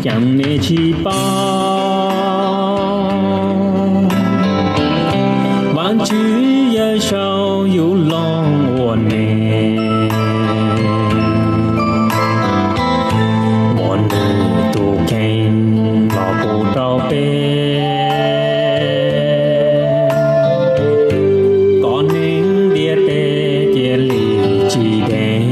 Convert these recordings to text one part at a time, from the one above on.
Yeej nej tsis paub, Vajtswv Yawmsaub yug loj ua neeg, muab nws tus kheej los pub rau peb, kom neeg ntiaj teb cia li tsis deb,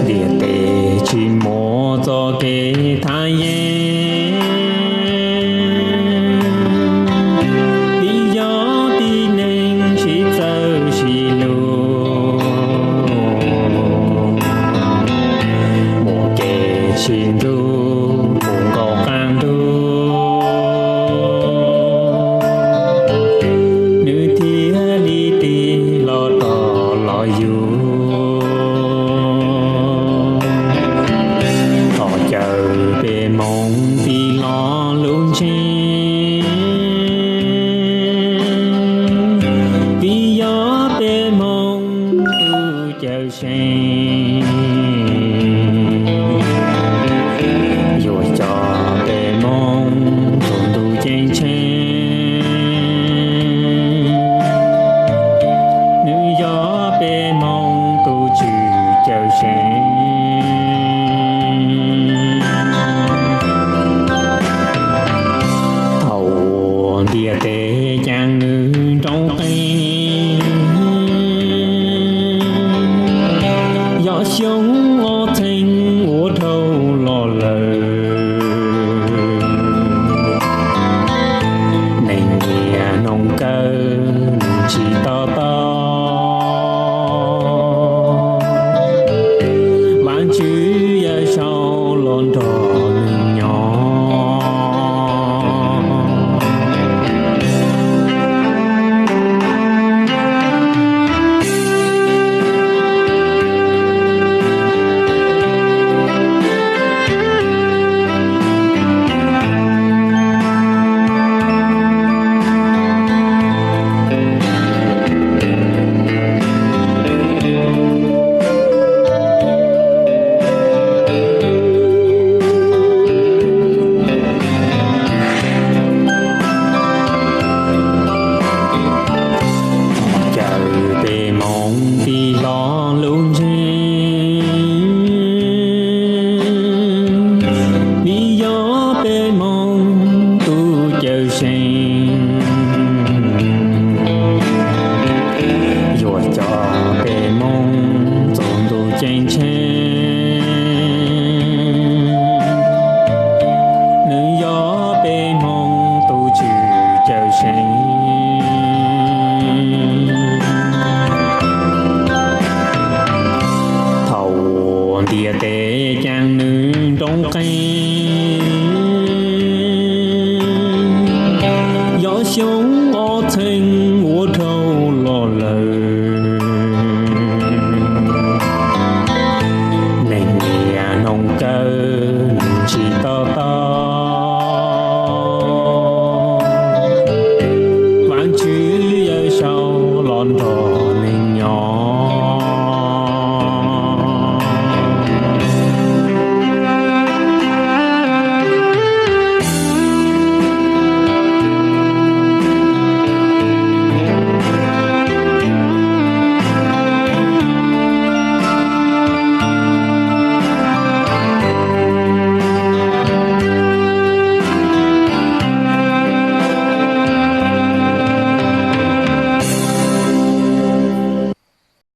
ntiaj teb tsis muaj txoj kev thaj yeeb. Vim yog tib neeg sib txawj sib hlub, muaj kev sib ntsib puv nkaus qab ntuj, nws thiaj li tig los rov los yug. Thov caw peb Hmoob tig los lub ntseeg, vim yog peb Hmoob tus Cawmseej